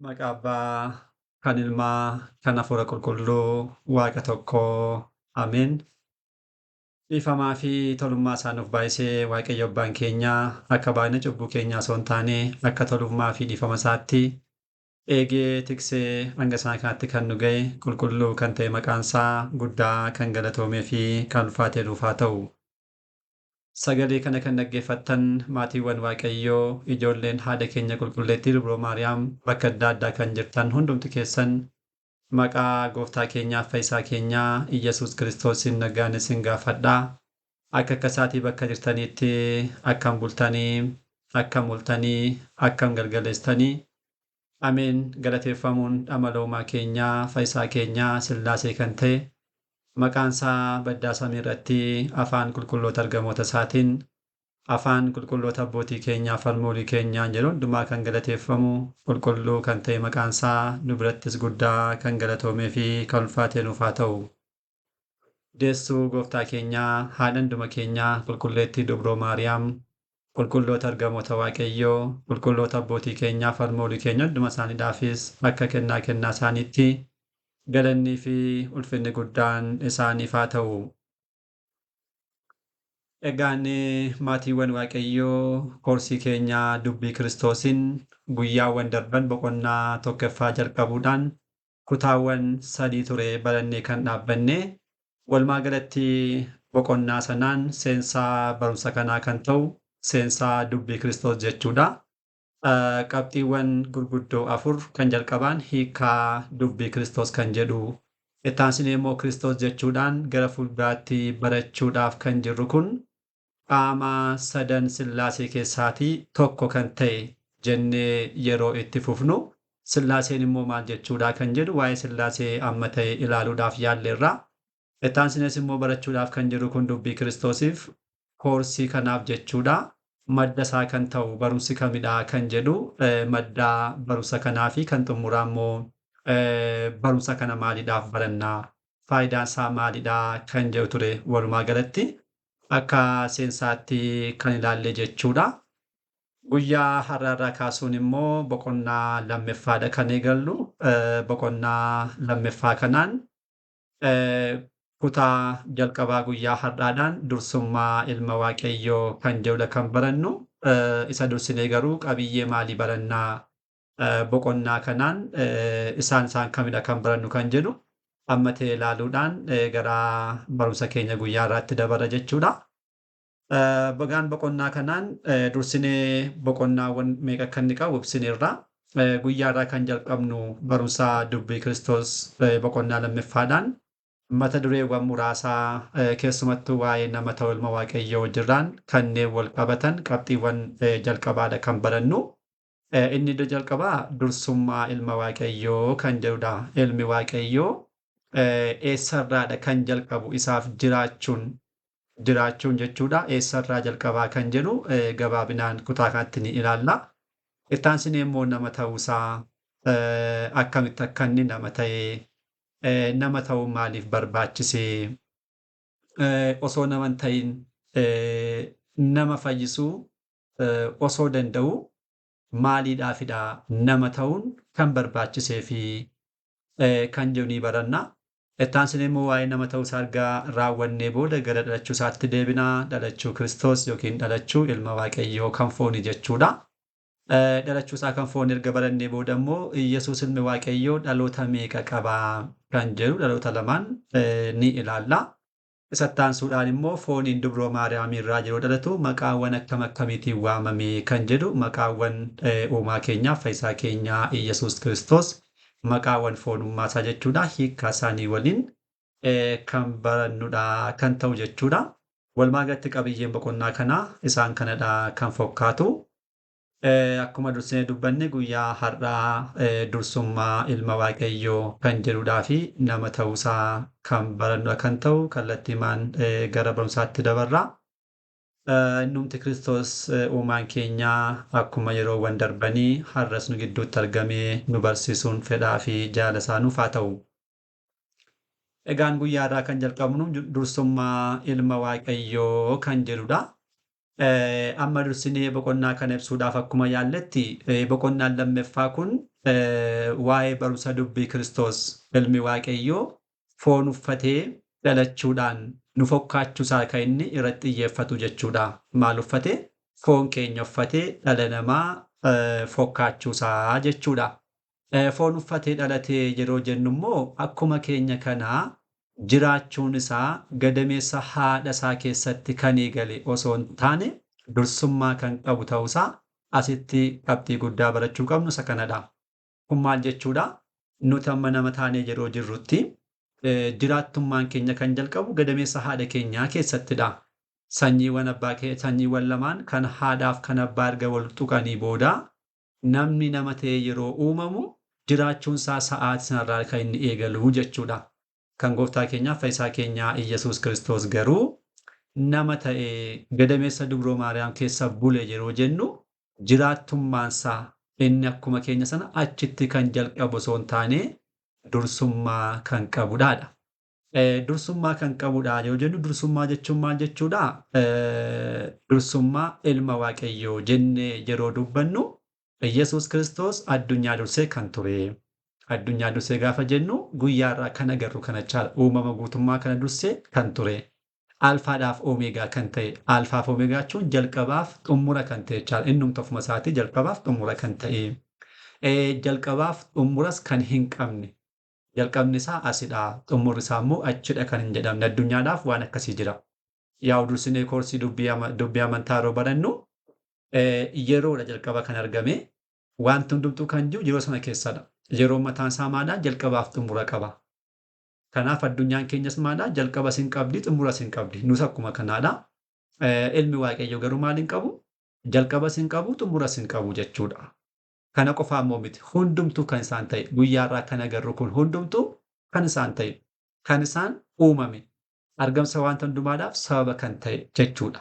Maqaa Abbaa, kan Ilmaa, kan Hafuura Qulqulluu, Waaqa tokkoo. Ameen. Dhiifamaa fi tolummaa isaa nuuf baay'isee Waaqayyo Abbaan keenya akka baay'ina cubbuu keenyaa osoo hin taane akka tolummaa fi dhiifama isaatti eegee tiksee hanga isaa kanatti kan nu ga'e qulqulluu kan ta'e maqaan isaa guddaa kan galatoomee fi kan ulfaatee nuuf haa ta'u. Sagalee kana kan dhaggeeffattan maatiiwwan Waaqayyoo, ijoolleen haadha keenya qulqulleettii Dubroo Maariyaam bakka adda addaa kan jirtan hundumti keessan maqaa gooftaa keenyaaf fayyisaa keenyaa Iyyasuus Kiristoosiin nagaan isin gaafadha. Akka akka isaatii bakka jirtaniitti akkam bultanii, akkam ooltanii, akkam galgaleessitanii. Ameen. Galateeffamuun dhamala uumaa keenyaa, fayyisaa keenyaa, Sillaasee kan ta'e maqaan isaa baddaa samii irratti afaan qulqulloota ergamoota isaatiin afaan qulqulloota abbootii keenyaa falmoolii keenyaan jedhu hundumaa kan galateeffamu qulqulluu kan ta'e maqaan isaa nu birattis guddaa kan galatoomee fi kan ulfaatee nuuf haa ta'u. Deessuu gooftaa keenyaa haadha hunduma keenyaa qulqulleettii Dubroo Maariyaam, qulqulloota ergamoota Waaqayyoo, qulqulloota abbootii keenyaa falmoolii keenya hunduma isaaniidhaafis akka kennaa kennaa isaaniitti galannii fi ulfinni guddaan isaaniif haa ta'u. Egaan maatiiwwan Waaqayyoo, koorsii keenyaa dubbii Kiristoosiin guyyaawwan darban boqonnaa tokkoffaa jalqabuudhaan kutaawwan sadii ture barannee kan dhaabbanne. Walumaa galatti boqonnaa sanaan seensaa barumsa kanaa kan ta'u seensaa dubbii Kiristoos jechuudha. Qabxiiwwan gurguddoo afur kan jalqabaan hiikaa dubbii Kiristoos kan jedhu. Itti aansinee immoo Kiristoos jechuudhaan gara fuulduraatti barachuudhaaf kan jirru kun qaama sadan Sillaasee keessaatii tokko kan ta'e jennee yeroo itti fufnu, Sillaaseen immoo maal jechuudha kan jedhu waa'ee Sillaasee amma ta'e ilaaluudhaaf yaalleerra. Itti aansinees immoo barachuudhaaf kan jirru kun dubbii Kiristoosiif koorsii kanaaf jechuudha. Madda isaa kan ta'u barumsi kamidha kan jedhu madda barumsa kanaa fi kan xumuraa immoo barumsa kana maaliidhaaf barannaa, faayidaan isaa maalidha kan jedhu ture walumaa galatti akka seensaatti kan ilaalle jechuudha. Guyyaa har'aarraa kaasuun immoo boqonnaa lammaffaadha kan eegallu. Boqonnaa lammaffaa kanaan kutaa jalqabaa guyyaa har'aadhaan dursummaa ilma Waaqayyoo kan jedhudha kan barannu. Isa dursinee garuu qabiyyee maalii barannaa, boqonnaa kanaan isaan isaan kamidha kan barannu kan jedhu amma ta'e ilaaluudhaan gara barumsa keenya guyyaa har'aatti dabara jechuudha. Bagaan boqonnaa kanaan dursinee boqonnaawwan meeqa akka inni qabu ibsineerra. Guyyaa irraa kan jalqabnu barumsa dubbii Kiristoos boqonnaa lammaffaadhaan mata dureewwan muraasaa keessumattuu waa'ee nama ta'uu ilma Waaqayyoo jirraan kanneen wal qabatan qabxiiwwan jalqabaadha kan barannu. Inni iddoo jalqabaa dursummaa ilma Waaqayyoo kan jedhudha. Ilmi Waaqayyoo eessarraadha kan jalqabu isaaf jiraachuun jechuudha. Eessarraa jalqabaa kan jedhu gabaabinaan kutaa kanatti ni ilaalla. Itti aansinee immoo nama ta'uusaa, akkamitti akka inni nama ta'e, nama ta'uun maaliif barbaachisee, osoo nama hin ta'in nama fayyisuu osoo danda'u maaliidhaafidha nama ta'uun kan barbaachisee fi kan jedhu ni baranna. Itti aansinee immoo waa'ee nama ta'uusaa erga raawwannee booda gara dhalachuu isaatti deebinaa. Dhalachuu Kiristoos yookiin dhalachuu ilma Waaqayyoo kan foonii jechuudha. Dhalachuu isaa kan foonii erga barannee booda immoo Iyyasuus ilmi Waaqayyoo dhaloota meeqa qabaa kan jedhu dhaloota lamaan ni ilaalla. Isatti aansuudhaan immoo fooniin dubroo Maariyaamii irraa yeroo dhalatu maqaawwan akkam akkamiitiin waamame kan jedhu maqaawwan uumaa keenyaa fayyisaa keenyaa Iyyasuus Kiristoos maqaawwan foonummaa isaa jechuudha. Hiikkaa isaanii waliin kan barannudha kan ta'u jechuudha. Walumaa galatti qabiyyeen boqonnaa kanaa isaan kanadha kan fakkaatu. Akkuma dursinee dubbanne guyyaa har'aa dursummaa ilma Waaqayyoo kan jedhudhaa fi nama ta'uusaa kan barannudha kan ta'u kallattiimaan gara barumsaatti dabarra. Innumti Kiristoos uumaan keenyaa akkuma yeroowwan darbanii har'as nu gidduutti argamee nu barsiisuun fedhaa fi jaala isaa nuuf haa ta'u. Egaan guyyaa irraa kan jalqabnu dursummaa ilma Waaqayyoo kan jedhudha. Amma dursinee boqonnaa kana ibsuudhaaf akkuma yaalletti boqonnaan lammaffaa kun Waa'ee barumsa dubbii Kiristoos ilmi Waaqayyoo foon uffatee dhalachuudhaan nu fokkaachuusaa kan inni irratti xiyyeeffatu jechuudha. Maal uffatee? Foon keenya uffatee dhala namaa fokkaachuusaa jechuudha. Foon uffatee dhalatee yeroo jennu immoo akkuma keenya kanaa jiraachuun isaa gadameessa haadha isaa keessatti kan eegale osoo hin taane dursummaa kan qabu ta'uusaa asitti qabxii guddaa barachuu qabnu isa kanadha. Kun maal jechuudha? Nuti amma nama taanee yeroo jirrutti jiraattummaan keenya kan jalqabu gadameessa haadha keenyaa keessattidha. Sanyiiwwan abbaa sanyiiwwan lamaan kan haadhaaf kan abbaa erga wal tuqanii booda namni nama ta'e yeroo uumamu jiraachuun isaa sa'aatii sanarraa kan inni eegalu jechuudha. Kan gooftaa keenyaaf fayyisaa keenyaa Iyyasuus Kiristoos garuu nama ta'e gadameessa dubroo Maariyaam keessa bule yeroo jennu jiraattummaan isaa inni akkuma keenya sana achitti kan jalqabu osoo hin taane dursummaa kan qabudhaadha. Dursummaa kan qabudha yeroo jennu dursummaa jechuun maal jechuudha? Dursummaa ilma Waaqayyoo jennee yeroo dubbannu Iyyasuus Kiristoos addunyaa dursee kan ture. Addunyaa dursee gaafa jennu guyyaarraa kan agarru kana jechaadha. Uumama guutummaa kana dursee kan ture. Alfaadhaaf Oomeegaa kan ta'e. Alfaaf Oomeegaa jechuun jalqabaaf xumura kan ta'e jechaadha. Innumti ofuma isaatii jalqabaaf xumura kan ta'e. Jalqabaaf xumuras kan hin qabne. Jalqabni isaa asidha. Xumurri isaa immoo achidha kan hin jedhamne. Addunyaadhaaf waan akkasii jira. Yaa'u dursinee koorsii dubbii amantaa yeroo barannu yeroodha jalqaba kan argame. Wanti hundumtuu kan jiru yeroo sana keessadha. Yeroo mataan isaa maalaa jalqabaaf xumura qaba. Kanaaf addunyaan keenyas maalaa jalqabas hin qabdi xumuras hin qabdi. Nus akkuma kanaadha. Ilmi Waaqayyoo garuu maal hin qabu? Jalqabas hin qabu xumuras hin qabu jechuudha. Kana qofaa immoo miti. Hundumtuu kan isaan ta'e guyyaarraa kan agarru kun hundumtuu kan isaan ta'e kan isaan uumame argamsa wanta hundumaadhaaf sababa kan ta'e jechuudha.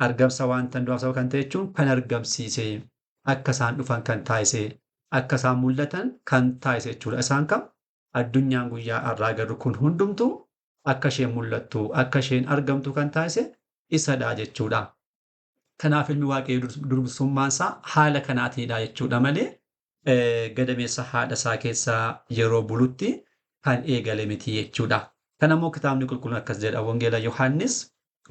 Argamsa wanta hundumaaf sababa kan ta'e jechuun kan argamsiise akka isaan dhufan kan taasise akka isaan mul'atan kan taasise jechuudha. Isaan kam addunyaan guyyaa har'aa agarru kun hundumtuu akka isheen mul'attu akka isheen argamtu kan taasise isadha jechuudha. Kanaaf ilmi Waaqayyoo dursummaan isaa haala kanaatiidha jechuudha malee gadameessa haadha isaa keessaa yeroo bulutti kan eegale miti jechuudha. Kana immoo kitaabni qulqulluun akkas jedha. Wangeela Yohaannis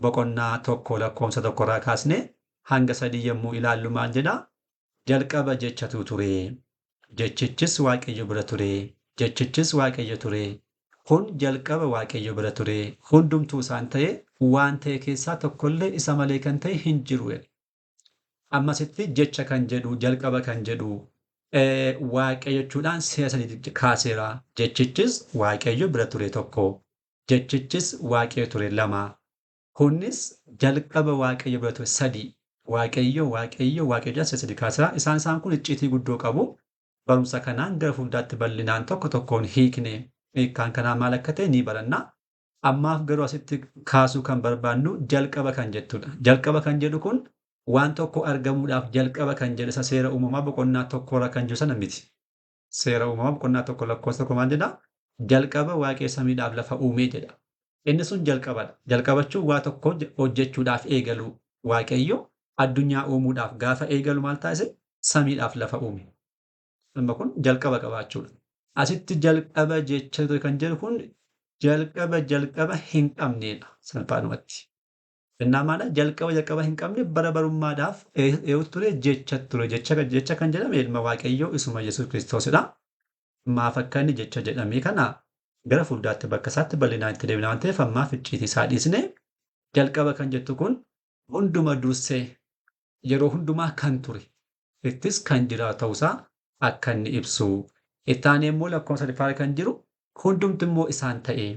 boqonnaa 1 lakkoofsa 1 irraa kaasnee hanga 3 yommuu ilaallu maal jedha? Jalqaba jechatu ture. Jechichis Waaqayyo bira ture. Jechichis Waaqayyo ture. Kun jalqaba Waaqayyo bira ture. Hundumtuu isaan ta'e waan ta'e keessaa tokkollee isa malee kan ta'e hin jiru. Ammasitti jecha kan jedhu jalqaba kan jedhu Waaqayyo jechuudhaan si'a sadii kaaseera. Jechichis Waaqayyo bira ture 1. Jechichis Waaqayyo ture 2. Kunis jalqaba Waaqayyo bira ture 3. Waaqayyo Waaqayyo Waaqayyo si'a sadii kaaseera. Isaan kun icciitii guddoo qabu. Barumsa kanaan gara fuulduraatti bal'inaan tokko tokkoon hiikne hiikkaan kanaa maal akka ta'e ni baranna. Ammaaf garuu asitti kaasuu kan barbaannu jalqaba kan jettudha. Jalqaba kan jedhu kun waan tokko argamuudhaaf jalqaba kan jedhu isa seera uumamaa boqonnaa 1 irra kan jiru sana miti. Seera uumamaa boqonnaa 1 lakkoofsa 1 maal jedha? Jalqaba Waaqayyo samiidhaaf lafa uumee jedha. Inni sun jalqabadha. Jalqabachuun waa tokko hojjechuudhaaf eegalu. Waaqayyo addunyaa uumuudhaaf gaafa eegalu maal taasise? Samiidhaaf lafa uume. Amma kun jalqaba qabaachuudha. Asitti jalqaba jecha kan jedhu kun jalqaba jalqaba hin qabneedha salphaadhumatti. Innaa maala jalqaba hin qabne bara barummaadhaaf eeyyuu ture jecha ture jecha kan jedhame ilma Waaqayyoo isuma Yesuus Kiristoosidha. Maaf akka inni jecha jedhamee kana gara fuulduraatti bakka isaatti bal'inaan itti deemna waan ta'eef ammaaf icciitii isaa dhiisne jalqaba kan jettu kun hunduma dursee yeroo hundumaa kan ture ittis kan jiraatu ta'uusaa akka inni ibsu. Itti aanee immoo lakkoofsa sadaffaa kan jiru hundumtu immoo isaan ta'e.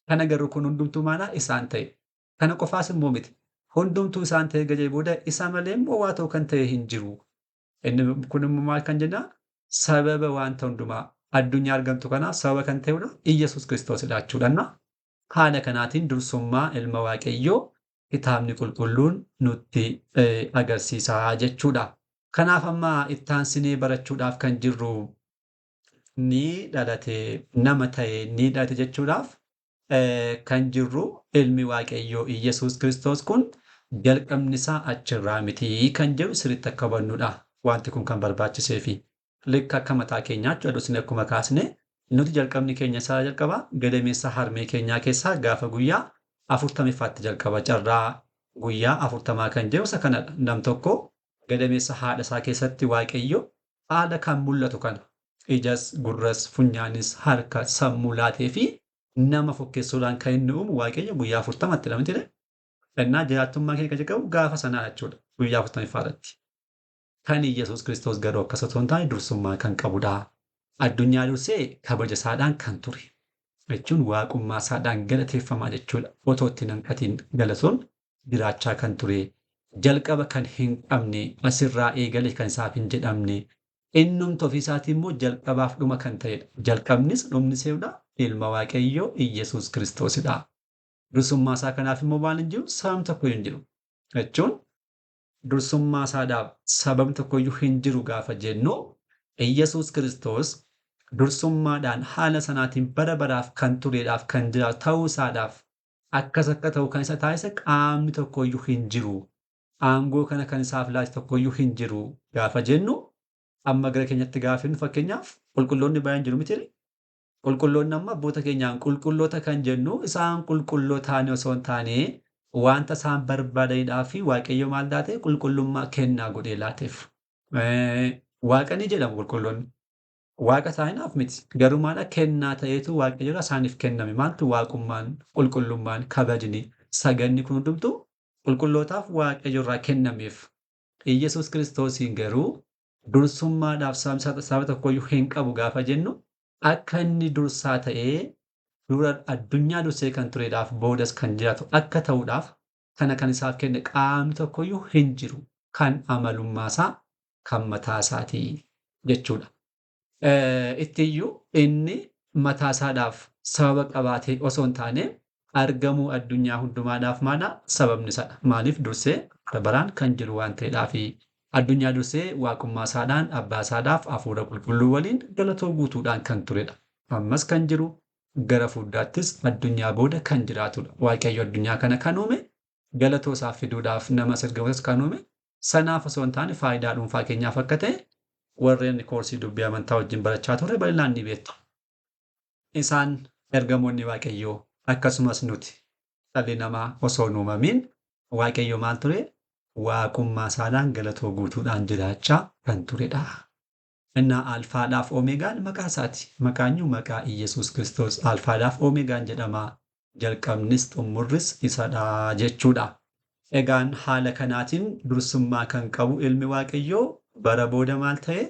Kana garuu kun hundumtuu maalaa isaan ta'e. Kana qofaas immoo miti. Hundumtuu isaan ta'e gajee booda isa malee immoo waa ta'u kan ta'e hin jiru. Inni kun immoo maal kan jennaa? Sababa wanta hundumaa addunyaa argamtu kanaaf sababa kan ta'edha Iyyasuus Kiristoosidha jechuudha. Haala kanaatiin dursummaa ilma Waaqayyoo kitaabni qulqulluun nutti agarsiisa jechuudha. Kanaaf amma itti aansinee barachuudhaaf kan jirru ni dhalate nama ta'e ni dhalate jechuudhaaf kan jirru ilmi Waaqayyoo Iyyasuus Kiristoos kun jalqabni isaa achirraa miti kan jedhu sirriitti akka hubannudha. Wanti kun kan barbaachiseefi. Likka akka mataa keenyaa jechuudha. Dursinee akkuma kaasne nuti jalqabni keenya isaa jalqaba gadameessa harmee keenyaa keessaa gaafa guyyaa 40ffaatti jalqaba. Carraa guyyaa 40 kan jedhu isa kanadha. Nam tokko gadameessa haadha isaa keessatti Waaqayyo haala kan mul'atu kana ijas, gurras, funyaanis, harka, sammuu laatee fi nama fokkeessuudhaan kan inni uumu Waaqayyo guyyaa 40tti dha miti. Innaa jiraattummaa keenya kan jalqabu gaafa sanaa jechuudha. Guyyaa 40ffaa irratti. Kan Iyyasuus Kiristoos garuu akkas otoo hin taane dursummaa kan qabudha. Addunyaa dursee kabaja isaadhaan kan ture. Jechuun waaqummaa isaadhaan galateeffamaa jechuudha. Otoo itti hin hanqatiin galatoon jiraachaa kan ture. Jalqaba kan hin qabne, asirraa eegale kan isaaf hin jedhamne. Innumti ofii isaatii immoo jalqabaaf dhuma kan ta'edha. Jalqabnis dhumnis eenyudha? Ilma Waaqayyoo Iyyasuus Kiristoosidha. Dursummaa isaa kanaaf immoo maal hin jiru? Sababni tokko hin jiru. Jechuun dursummaa isaadhaaf sababni tokkoyyuu hin jiru gaafa jennu Iyyasuus Kiristoos dursummaadhaan haala sanaatiin bara baraaf kan tureedhaaf kan jiraatu ta'uu isaadhaaf akkas akka ta'u kan isa taasise qaamni tokkoyyuu hin jiru. Aangoo kana kan isaaf laate tokkoyyuu hin jiru gaafa jennu amma gara keenyatti gaafa jennu fakkeenyaaf qulqulloonni baay'een jiru miti. Qulqulloonni amma abboota keenyaan qulqulloota kan jennu isaan qulqulloo ta'anii osoo hin taane wanta isaan barbaadanidhaa fi Waaqayyo maal laate qulqullummaa kennaa godhee laateef. Waaqa ni jedhamu qulqulloonni. Waaqa isaaniidhaaf miti. Garuu maal kennaa ta'eetu Waaqayyo irraa isaaniif kenname. Maaltu waaqummaan, qulqullummaan, kabajni, saganni kun hundumtuu qulqullootaaf Waaqayyo irraa kennameef. Iyyasuus Kiristoosiin garuu dursummaadhaaf sababa tokkoyyuu hin qabu gaafa jennu akka inni dursaa ta'ee dura addunyaa dursee kan tureedhaaf boodas kan jiraatu akka ta'uudhaaf kana kan isaaf kenne qaamni tokkoyyuu hin jiru kan amalummaasaa kan mataa isaatii jechuudha. Ittiyyuu inni mataa isaadhaaf sababa qabaatee osoo hin taane argamuu addunyaa hundumaadhaaf maala sababni isadha. Maaliif dursee bara baraan kan jiru waan ta'eedhaafi addunyaa dursee waaqummaa isaadhaan abbaa isaadhaaf hafuura qulqulluu waliin galatoo guutuudhaan kan turedha. Ammas kan jiru gara fuulduraattis addunyaa booda kan jiraatudha. Waaqayyo addunyaa kana kan uume galatoo isaaf fiduudhaaf namas ergamootas kan uume sanaaf osoo hin taane faayidaa dhuunfaa keenyaaf akka ta'e warreen koorsii dubbii amantaa wajjin barachaa turre bal'inaan ni beektu. Isaan ergamoonni Waaqayyoo akkasumas nuti dhalli namaa osoo hin uumamiin Waaqayyo maal ture? Waaqummaa isaadhaan galatoo guutuudhaan jiraachaa kan turedha. Innaa Alfaadhaaf Omeegaan maqaa isaati. Maqaanyu maqaa Iyyasuus Kiristoos Alfaadhaaf Omeegaan jedhama. Jalqabnis xumurris isadha jechuudha. Egaan haala kanaatiin dursummaa kan qabu ilmi Waaqayyoo bara booda maal ta'e?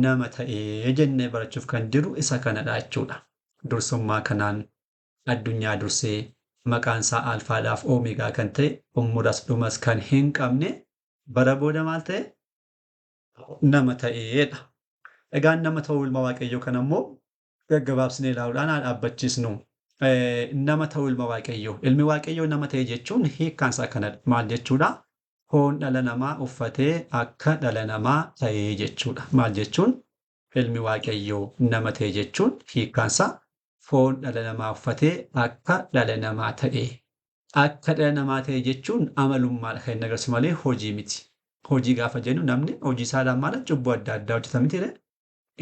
Nama ta'ee jennee barachuuf kan jiru isa kanadha jechuudha. Dursummaa kanaan addunyaa dursee maqaan isaa Alfaadhaaf Omeegaa kan ta'e xumuras dhumas kan hin qabne bara booda maal ta'e? Nama ta'eedha. Egaan nama ta'uu ilma Waaqayyoo kana immoo gaggabaabsinee ilaaluudhaan haa dhaabbachiisnu. Nama ta'uu ilma Waaqayyoo. Ilmi Waaqayyoo nama ta'e jechuun hiikkaan isaa kanadha. Maal jechuudha? Foon dhala namaa uffatee akka dhala namaa ta'ee jechuudha. Maal jechuun? Ilmi Waaqayyoo nama ta'e jechuun hiikkaan isaa foon dhala namaa uffatee akka dhala namaa ta'e. Akka dhala namaa ta'e jechuun amalummaadha kan inni agarsiisu malee hojii miti. Hojii gaafa jennu namni hojii isaadhaan maala cubbuu adda addaa hojjeta miti.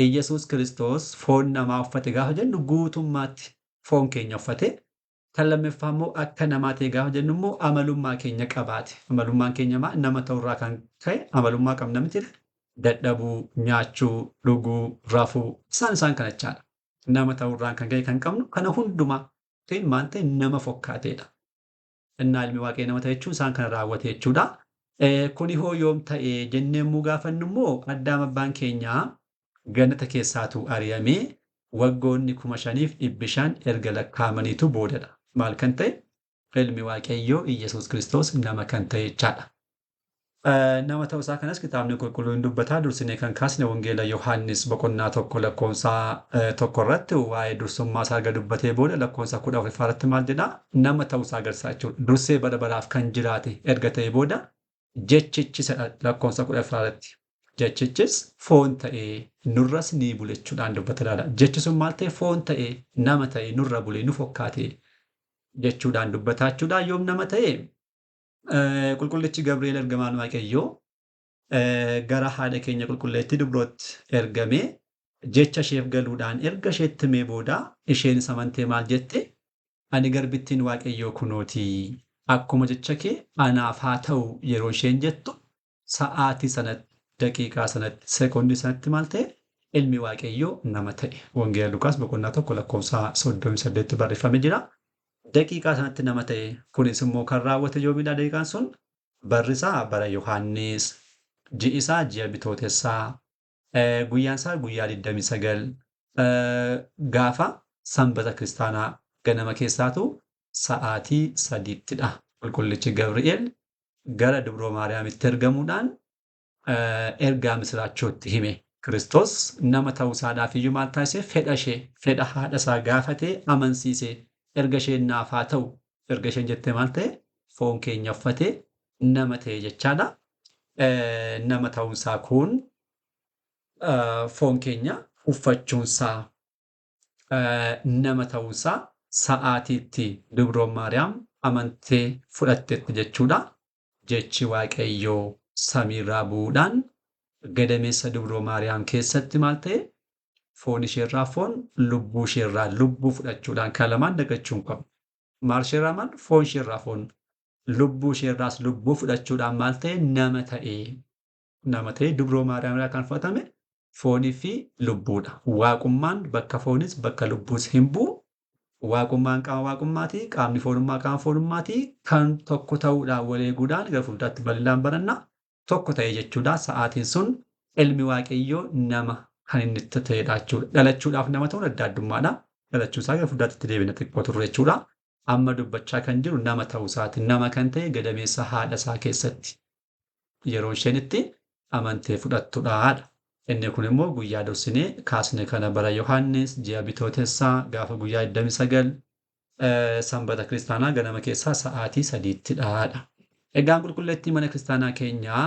Iyyasuus Kiristoos foon namaa uffate gaafa jennu guutummaatti foon keenya uffate. Kan lammaffaa immoo akka namaa ta'e gaafa jennu immoo amalummaa keenya qabaate. Amalummaan keenya maa nama ta'urraa kan ka'e amalummaa qabna miti. Dadhabuu, nyaachuu, dhuguu, rafuu isaan kana jechaadha. Nama ta'urraan kan ka'e kan qabnu kana hundumaa ta'e maal ta'e nama fokkaateedha. Innaa ilmi Waaqayyoo nama ta'e jechuun isaan kana raawwate jechuudha. Kuni hoo yoom ta'e jennee immoo gaafannu immoo Addaam abbaan keenyaa gannata keessaatu ari'amee waggoonni 5,500 erga lakkaa'amaniitu boodadha. Maal kan ta'e? Ilmi Waaqayyoo Iyyasuus Kiristoos nama kan ta'e jechaadha. Nama ta'uu isaa kanas kitaabni qulqulluun dubbataa dursinee kan kaasne Wangeela Yohaannis boqonnaa 1 lakkoofsa 1 irratti waa'ee dursummaa isaa erga dubbatee booda lakkoofsa 14 irratti maal jedhaa? Nama ta'uu isaa agarsiisa jechuudha. Dursee bara baraaf kan jiraate erga ta'e booda jechichi lakkoofsa 14 irratti. Jechichis foon ta'ee nurras ni bule jechuudhaan dubbata laala. Jechi sun maal ta'e? Foon ta'ee nama ta'e nurra bule nu fokkaate jechuudhaan dubbataa jechuudha. Yoom nama ta'e? Qulqullichi Gabri'eel ergamaan Waaqayyoo Gara haadha keenya qulqulleettii dubrootti ergamee jecha isheef galuudhaan erga isheetti himee booda isheenis amantee maal jette? Ani garbittiin Waaqayyoo kunooti. Akkuma jecha kee anaaf haa ta'u yeroo isheen jettu sa'aatii sanatti, daqiiqaa sanatti, sekoondii sanatti maal ta'e? Ilmi Waaqayyoo nama ta'e. Wangeela Lukaas boqonnaa 1 lakkoofsa 38 barreeffamee jira. Daqiiqaa sanatti nama ta'e. Kunis immoo kan raawwate yoomidha daqiiqaan sun? Barri isaa bara Yohaannis, ji'i isaa ji'a Bitootessaa, guyyaan isaa guyyaa 29 gaafa Sanbata Kiristaanaa ganama keessaatu sa'aatii 3ttidha. Qulqullichi Gabri'eel gara Dubroo Maariyaamitti ergamuudhaan ergaa misiraachootti hime. Kiristoos nama ta'uu isaadhaaf iyyuu maal taasise? Fedha ishee, fedha haadha isaa gaafatee amansiise. Erga isheen naaf haa ta'u, erga isheen jettee maal ta'e? Foon keenya uffatee nama ta'e jechaadha. Nama ta'uunsaa kun foon keenya uffachuunsaa nama ta'uunsaa sa'aatiitti Dubroon Maariyaam amantee fudhattetti jechuudha. Jechi Waaqayyoo samiirraa bu'uudhaan gadameessa Dubroo Maariyaam keessatti maal ta'e? Foon isheerraa foon, lubbuu isheerraa lubbuu fudhachuudhaan kan lamaan dagachuu hin qabnu. Maal isheerraa maal? Foon isheerraa foon, lubbuu isheerraas lubbuu fudhachuudhaan maal ta'e? Nama ta'e. Nama ta'e Dubroo Maariyaam irraa kan fudhatame foonii fi lubbuudha. Waaqummaan bakka foonis bakka lubbuus hin bu'u. Waaqummaan qaama waaqummaati, qaamni foonummaa qaama foonummaati. Kan tokko ta'uudhaan wal eeguudhaan gara fuulduraatti bal'inaan baranna. Tokko ta'e jechuudha. Sa'aatiin sun ilmi Waaqayyoo nama kan inni itti ta'edha jechuudha. Dhalachuudhaaf nama ta'uun adda addummaadha. Dhalachuu isaa gara fuulduraatti itti deebina xiqqoo turre jechuudha. Amma dubbachaa kan jiru nama ta'uu isaati. Nama kan ta'e gadameessa haadha isaa keessatti yeroo isheen itti amantee fudhattudha. Inni kun immoo guyyaa dursinee kaasne kana bara Yohaannis ji'a Bitootessaa gaafa guyyaa 29 Sanbata Kiristaanaa ganama keessaa sa'aatii 3ttidha. Egaan qulqulleettii mana kiristaanaa keenyaa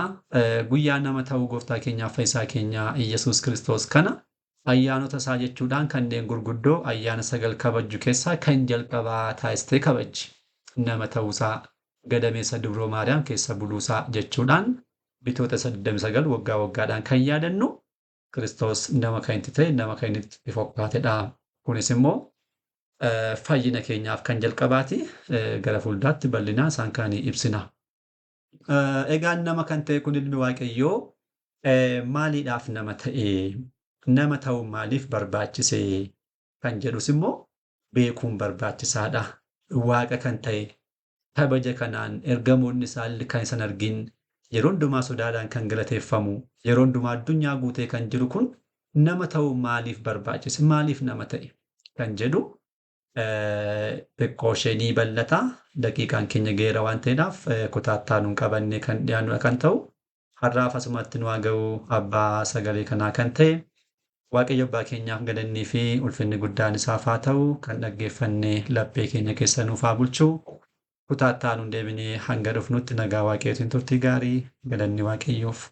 guyyaa nama ta'uu gooftaa keenyaaf fayyisaa keenyaa Iyyasuus Kiristoos kana ayyaanota isaa jechuudhaan kanneen gurguddoo ayyaana 9 kabajju keessaa kan jalqabaa taasistee kabajji. Nama ta'uusaa gadameessa Dubroo Maariyaam keessa buluusaa jechuudhaan Bitootessa 29 waggaa waggaadhaan kan yaadannu Kiristoos nama kan itti ta'e nama kan itti fokkaatedha. Kunis immoo fayyina keenyaaf kan jalqabaati. Gara fuulduraatti bal'inaan isaan kan ibsina. Egaan nama kan ta'e kun ilmi Waaqayyoo maaliidhaaf nama ta'e? Nama ta'uun maaliif barbaachise? Kan jedhus immoo beekuun barbaachisaadha. Waaqa kan ta'e kabaja kanaan ergamoonni isaa kan isan argin yeroo hundumaa sodaadhaan kan galateeffamu yeroo hundumaa addunyaa guutee kan jiru kun nama ta'uu maaliif barbaachise? Maaliif nama ta'e? Kan jedhu xiqqoo ishee ni bal'ata. Daqiiqaan keenya ga'eera waan ta'eedhaaf kutaattaa nuun qabannee kan dhiyaannudha kan ta'u. Har'aaf asumatti nu haa ga'u abbaa sagalee kanaa kan ta'e Waaqayyo abbaa keenyaaf galannii fi ulfinni guddaan isaaf haa ta'u kan dhaggeeffanne laphee keenya keessa nuuf haa bulchu. Kutaattaa nuun deebinee hanga dhufnutti nagaa Waaqayyootiin turtii gaarii galanni Waaqayyoof.